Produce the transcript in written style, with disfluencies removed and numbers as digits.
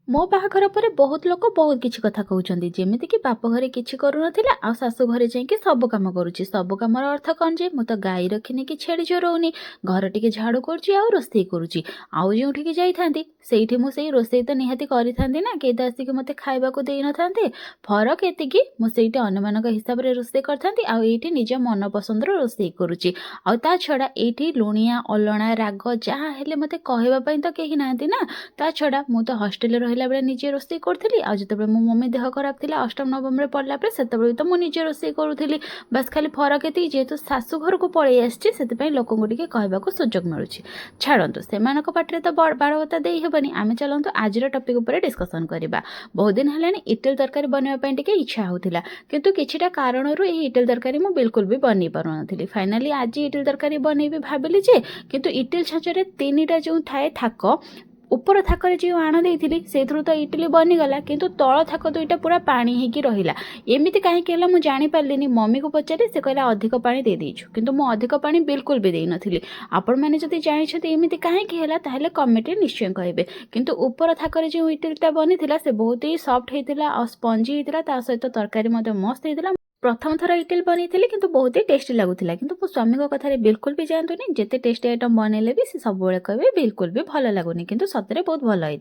ମୋ ବାହାଘର ପରେ ବହୁତ ଲୋକ ବହୁତ କିଛି କଥା କହୁଛନ୍ତି, ଯେମିତିକି ବାପ ଘରେ କିଛି କରୁନଥିଲା ଆଉ ଶାଶୁ ଘରେ ଯାଇକି ସବୁ କାମ କରୁଛି। ସବୁ କାମର ଅର୍ଥ କ'ଣ ଯେ ମୁଁ ତ ଗାଈ ରଖିନି କି ଛେଳି ଚରଉନି, ଘର ଟିକେ ଝାଡ଼ୁ କରୁଛି ଆଉ ରୋଷେଇ କରୁଛି। ଆଉ ଯେଉଁଠିକି ଯାଇଥାନ୍ତି, ସେଇଠି ମୁଁ ସେଇ ରୋଷେଇ ତ ନିହାତି କରିଥାନ୍ତି ନା, କେହି ତ ଆସିକି ମୋତେ ଖାଇବାକୁ ଦେଇନଥାନ୍ତେ। ଫରକ ଏତିକି, ମୁଁ ସେଇଠି ଅନ୍ୟମାନଙ୍କ ହିସାବରେ ରୋଷେଇ କରିଥାନ୍ତି ଆଉ ଏଇଠି ନିଜ ମନ ପସନ୍ଦର ରୋଷେଇ କରୁଛି। ଆଉ ତା ଛଡ଼ା ଏଇଠି ଲୁଣିଆ, ଅଲଣା, ରାଗ ଯାହା ହେଲେ ମୋତେ କହିବା ପାଇଁ ତ କେହି ନାହାନ୍ତି ନା। ତା ଛଡ଼ା ମୁଁ ତ ହଷ୍ଟେଲରେ ରହିଲା ବେଳେ ନିଜେ ରୋଷେଇ କରୁଥିଲି ଆଉ ଯେତେବେଳେ ମୋ ମମି ଦେହ ଖରାପ ଥିଲା, ଅଷ୍ଟମ ନବମରେ ପଢ଼ିଲା ପରେ, ସେତେବେଳେ ବି ତ ମୁଁ ନିଜେ ରୋଷେଇ କରୁଥିଲି। ବାସ୍, ଖାଲି ଫରକ ଏତିକି, ଯେହେତୁ ଶାଶୁ ଘରକୁ ପଳେଇ ଆସିଛି, ସେଥିପାଇଁ ଲୋକଙ୍କୁ ଟିକେ କହିବାକୁ ସୁଯୋଗ ମିଳୁଛି। ଛାଡ଼ନ୍ତୁ, ସେମାନଙ୍କ ପାଟିରେ ତ ବାଡ଼ବତା ଦେଇ ହେବନି। ଆମେ ଚାଲନ୍ତୁ ଆଜିର ଟପିକ୍ ଉପରେ ଡିସ୍କସନ୍ କରିବା। ବହୁତ ଦିନ ହେଲାଣି ଇଟିଲି ତରକାରୀ ବନେଇବା ପାଇଁ ଟିକେ ଇଚ୍ଛା ହେଉଥିଲା, କିନ୍ତୁ କିଛିଟା କାରଣରୁ ଏହି ଇଟିଲି ତରକାରୀ ମୁଁ ବିଲକୁଲ ବି ବନେଇ ପାରୁନଥିଲି। ଫାଇନାଲି ଆଜି ଇଟିଲି ତରକାରୀ ବନେଇବି ଭାବିଲି ଯେ, କିନ୍ତୁ ଇଟିଲି ଛାଞ୍ଚରେ ତିନିଟା ଯେଉଁ ଥାଏ ଥାକ, ଉପର ଥାକରେ ଯେଉଁ ଆଣ ଦେଇଥିଲି, ସେଇଥିରୁ ତ ଇଟିଲି ବନିଗଲା, କିନ୍ତୁ ତଳ ଥାକ ଦୁଇଟା ପୁରା ପାଣି ହେଇକି ରହିଲା। ଏମିତି କାହିଁକି ହେଲା, ମୁଁ ଜାଣିପାରିଲିନି। ମମିକୁ ପଚାରି ସେ କହିଲା, ଅଧିକ ପାଣି ଦେଇଦେଇଛୁ। କିନ୍ତୁ ମୁଁ ଅଧିକ ପାଣି ବିଲକୁଲ ବି ଦେଇନଥିଲି। ଆପଣମାନେ ଯଦି ଜାଣିଛନ୍ତି ଏମିତି କାହିଁକି ହେଲା, ତାହେଲେ କମେଣ୍ଟରେ ନିଶ୍ଚୟ କହିବେ। କିନ୍ତୁ ଉପର ଥାକରେ ଯେଉଁ ଇଟିଲିଟା ବନିଥିଲା, ସେ ବହୁତ ହି ସଫ୍ଟ ହେଇଥିଲା ଆଉ ସ୍ପଞ୍ଜି ହେଇଥିଲା। ତା ସହିତ ତରକାରୀ ମଧ୍ୟ ମସ୍ତ ହେଇଥିଲା। ପ୍ରଥମ ଥର ଇଟିଲି ବନେଇଥିଲି, କିନ୍ତୁ ବହୁତ ହି ଟେଷ୍ଟି ଲାଗୁଥିଲା। କିନ୍ତୁ ମୋ ସ୍ୱାମୀଙ୍କ କଥାରେ ବିଲକୁଲ ବି ଯାଆନ୍ତୁନି। ଯେତେ ଟେଷ୍ଟି ଆଇଟମ୍ ବନେଇଲେ ବି ସେ ସବୁବେଳେ କହିବେ, ବିଲକୁଲ ବି ଭଲ ଲାଗୁନି। କିନ୍ତୁ ସତରେ ବହୁତ ଭଲ ହେଇଥିଲା।